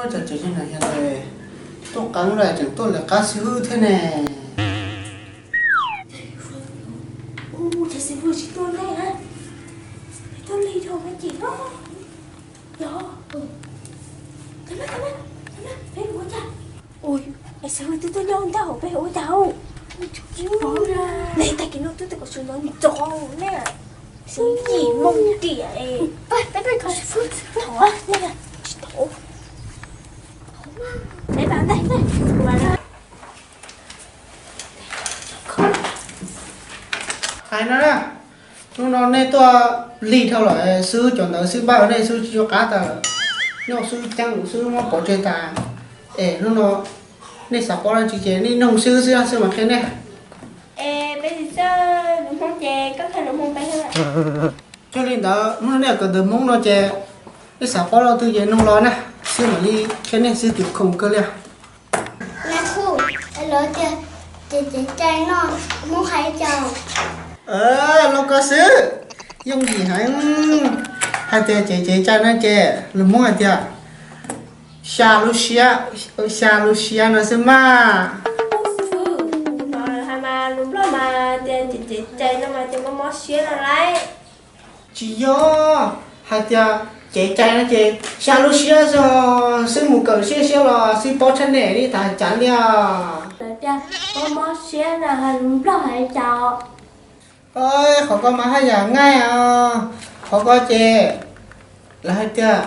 Cov tsev neeg no yog tuaj qeeb los tseem tuaj lawv qab xib hwb thiab ne. Ua cas xib hwb tsis tuaj ne? Tuaj li yog me ces no. Yog. Peb ua cas? Ui, xib hwb twb tuaj nyob ntag, peb ua cas? Ne tag kis no twb tau kom sawv ntxov ntxov ne. Xib hwb yim moos tiam es. Thov ne, tsis thov. Peb pab ntej ne. Hais no na, hnub no nej tuaj lig dhau lawm, xib hwb cov ntawd xib hwb npaj nej xib hwb tsis yuav qab tas, nyob xib hwb ceeb xib hwb muab pov tseg tas. Es hnub no nej xav paub dab tsi ces nej nug xib hwb xwb, xib hwb mam qhia nej. Es peb tsis txawj lus Hmoob ces koj qhia lus Hmoob peb. Yog li ntawd hnub no nej kawm ntawv Hmoob no ces nej xav paub lo twg ces nug los na, xib hwb mam li qhia nej, xib hwb tus khoom kawg li. Laj Khuj, lawv tias cev cev cai no Hmoob hais cas? Los ko xwb, yooj yim heev. Hais tias cev cev cai no ces lus Hmoob hais tias xya lub siab, xya lub siab no xwb mas. Hais mas lus Nplog mas tias cev cev cai no mas ces mob mob siab no lauj. Tsis yog, hais tias cev cai no ces xya lub siab xwb, xwb mus kawm siab siab los xwb paub tshaj nej li tas cas li os. Lawv tias mob mob siab no hais lus Nplog hais cas? Qhov ko mas haj yam nqaij os. Qhov ko ces lawv hais tias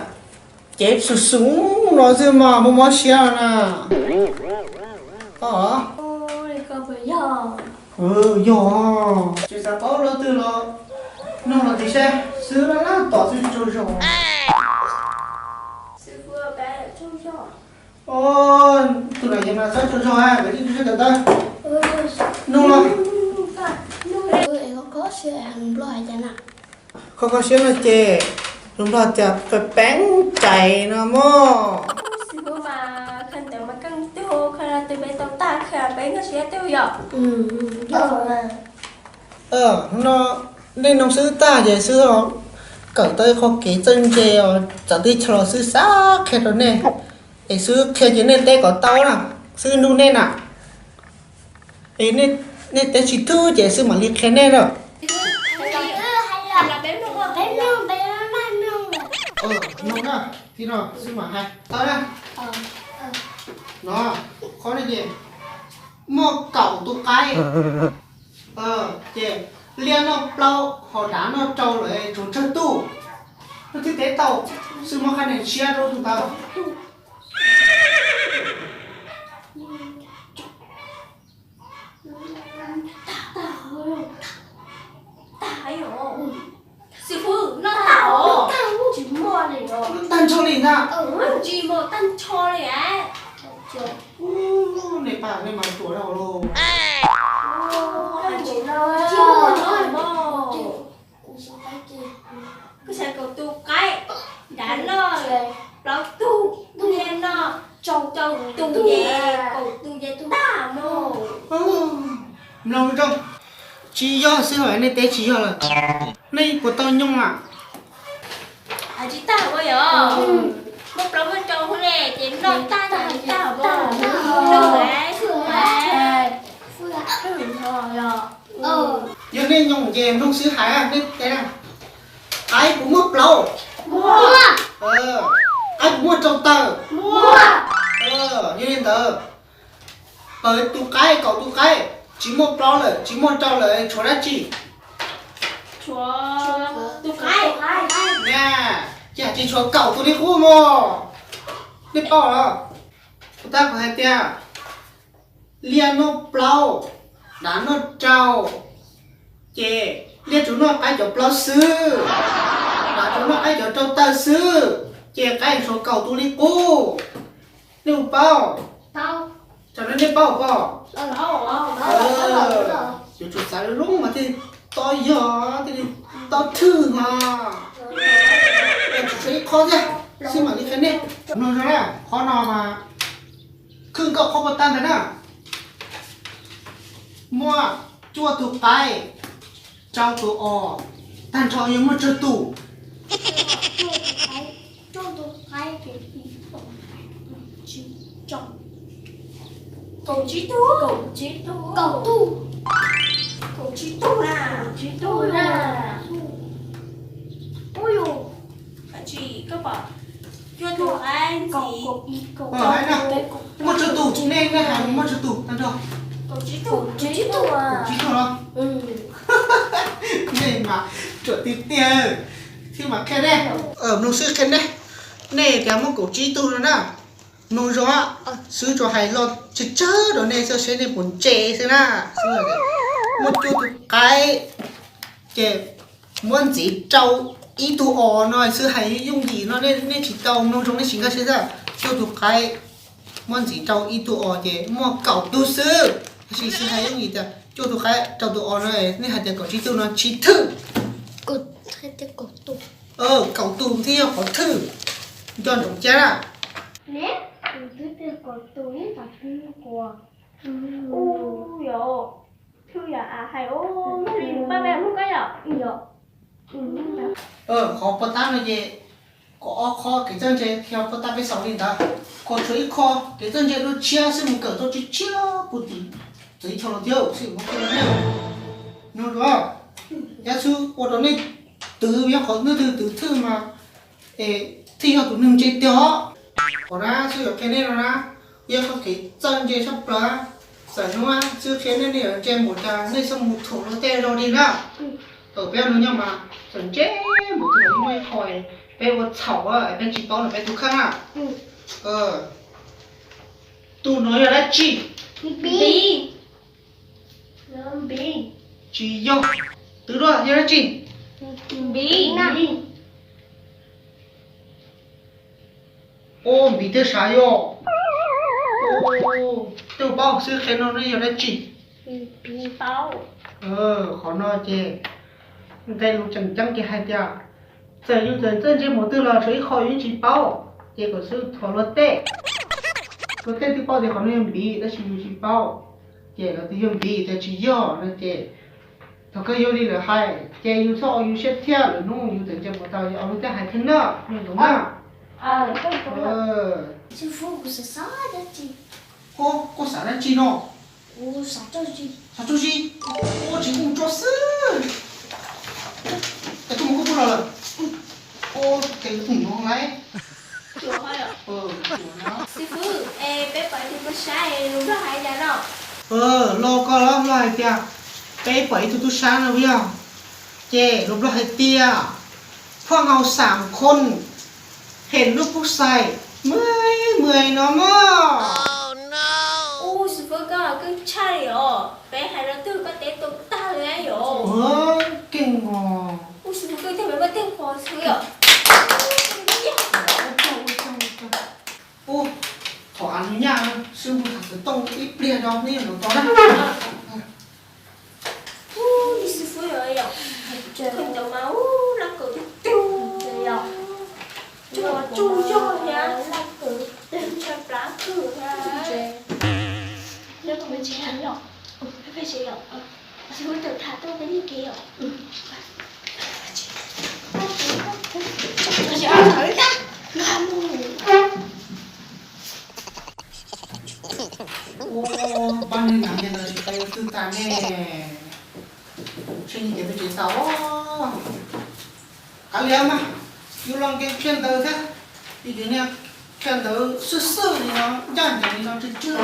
cev xum xum no xwb mas mob mob siab na. Yog, tsis xav paub lo twg los nug los tim seb, xib hwb laj laj tom xib hwb tsaug zog. Tus nam yog mas txhob tsaug zog, koj tsis tau tawv. Nug los. Kho kho siab no ces lus Nplog tias peev peev cai no mog. Xib hwb mas kha ntawd mas keej tiag, kha tus peb tau tag kha peb nkag siab tiag yom. No nej nug xib hwb tag ces xib hwb kawm tau ib qho kev txawj ntse os, txawm tib chaws los xib hwb xav qhia rau nej. Es xib hwb qhia ces nej teb kom tau na, xib hwb nug nej na. Es nej teb tsis thwj ces xib hwb mam li qhia nej na. Mloog na, tib no xib hwb mam hais tau na. No, qhov no ces muaj kaum tus qaib, ces liaj noj plaub ho dav noj rau lawm tsuas tsawg tus. Leej twg teb tau, xib hwb muab qhab nia tshiab rau tus ntawd. Xib hwb, noj tag os. Tsis muaj li os. Tag nrho li ntag. Tsis muaj, tag nrho li. Nej pab nej mas ruam dhau lawm. Kuv xav kaum tus qaib, dav noj plaub tug, liaj noj rau tus, ces kaum tus ces tag mog. Mloog zoo, tsis yog xwb, nej teb tsis yog lawm. Nej puas tau nyob a? Tsis tag ua yog, muaj plaub muaj rau hub ne ces noj tag tag tag. Yog nej nyob ces mloog xib hwb hais, nej teb na. Qaib puas muaj plaub? Qaib puas muaj rau taw? Yog li ntawd, pawg tus qaib, kaum tus qaib, tsis muaj plaub lawm, tsis muaj rau lawm, tshuav dab tsi? Tus qaib. Ces tsis tshuav kaum tus li qub mog. Nej paub los? Kuv tab kuv hais tias liaj noj plaub, dav noj rau, ces liaj tsuas noj qaib cov plaub xwb, dav tsuas noj qaib cov rau taw xwb, ces qaib tshuav kaum tus li qub. Nej puas paub? Tam no nej paub pob? Yuav tsum xav zoo mas thiaj tau yog, thiaj li tau thwj mas. Tshuav ib qho thiab, xib hwb mam li qhia nej. Mloog zoo na, qhov no mas khwj nkauj qhov puas tag ntag na. Muaj cuaj tus qaib, rau tus os, tag nrho yuav muaj tsawg tus? Rau tus qaib ces tsis tau. Kaum tsib tug. Kaum tsib tug. Kaum tug. Kaum tsib tug na. Kaum tsib tug na. Ua yus, Phav Tsis, koj pom cuaj tug qaib ntxiv. Muaj tsawg tus, nej nej hais muaj tsawg tus tag nrho? Kaum tsib tug. Kaum tsib tug. Kaum tsib tug los? Nej mas ruam tiag tiag, thiab mas qhia nej. Mloog xwb qhia nej. Nej tias muaj kaum tsib tug no na. Mloog zoo, xwb tsuas hais lo tsawg tsawg rau nej xwb seb nej puas ntse xwb na. Muaj cuaj tug qaib, ces muab ntxiv rau ib tug os no xwb hais yooj yim no, nej tsis tau mloog zoo nej sim nkag siab xwb. Cuaj tug qaib muab ntxiv rau ib tug os ces muaj kaum tug xwb. Tab sis xwb hais yooj yim tias cuaj tug qaib rau tus os no, nej hais tias kaum tsib tug no tsis thwj. Kaum tug thiaj yog qhov thwj. Nco ntsoov thiab na. Tus twg kaum tus ib tag twg kuas. Ub, yog, thwj yam hais ub, yog li nws pab peb mus koj yom. Qhov puas tab no ces kom ob qho kev txawj ntse qhia puas tab peb xaus li ntawd, kom tshuav ib qho kev txawj ntse dua tshiab xwb mus kawm tau tshiab tshiab puag tim txawv ib chaw los thiab xwb. No, yog xwb ua rau nej twv, yog qhov nej twv twv thwj mas es thiaj yog tus neeg ntse tiag os. Qhov na xwb yuav qhia nej no na, yog qhov kev txawj ntse tshaj plaws. Txawm hnub xwb qhia nej, nej yuav ntse npaum cas nej xub mus thuam luag tej zoo li na. Thaum peb ua neeg nyob mas txawm ntse npaum twg los yeej muaj ib qho peb ua txhaum, peb tsis paub los peb tus kheej na. Tus no yog dab tsi? Tsis yog. Twv dua, yog dab tsi? Npiv. Ua npiv thiab sav yog. Tej paub xwb qhia no ne yog dab tsi? Qhov no ces nqe lus tseem ceeb ces hais tias txawm yus txawm txawj ntse npaum twg los tshuav ib qho yus yeej tsis paub, ces kom xub thuam luag tej. Luag tej twb paub tias qhov no yog npiv tab sis yus tsis paub, ces lawv twb yog npiv tias tsis yog no ces thaum kawg yog li lawv hais ces yus txhob ua yus siab thiab, lwm hnub yus txawm ntse npaum twg yus ua luag tej hais thiab na, nej ntsoov na. Koj xav dab tsi no? Xav tso zis. Ua tsis mus tso xwb. Es koj mus koj pub los lawm. Ua ces mus no lawm. Xib fwb, es peb pom ib tug tub sab es lus Nplog hais cas no? Los koj los Nplog hais tias peb pom ib tug tub sab no yog, ces lus Nplog hais tias พวกเราสามคนเห็นลูกผู้ชายเมื่อยๆ no mog. Ub, xib fwb, koj kub tshaj li os, peb hais rau twg koj teb tau tag li yom. Keej os. Ub, xib fwb, koj teb peb muaj tej qhov xwb yom. Ub, thov av lug nyaj xwb, mus tham xov tooj ib pliag rau nej yuav hnov tau na. Ub, xib fwb, yog koj ntawd mas ub, laj kawm tug tug yom. Tsuj yog thiab, laj kawm tug tshaj plaws kawg thiab. Peb pem tsev yom, peb pem tsev yom, xib fwb tawm tham tuaj peb nyob kev yom. Ua, pab neeg nam ces ntawd tsis qe twg tas ne. Tsheb nyiag kev peb tsev tau. Kav liam mas, yus los nkees phiaj ntawd thiab, yus cov niag phiaj ntawd xwb xwb li no, ncaj ncees li no tsw tsw.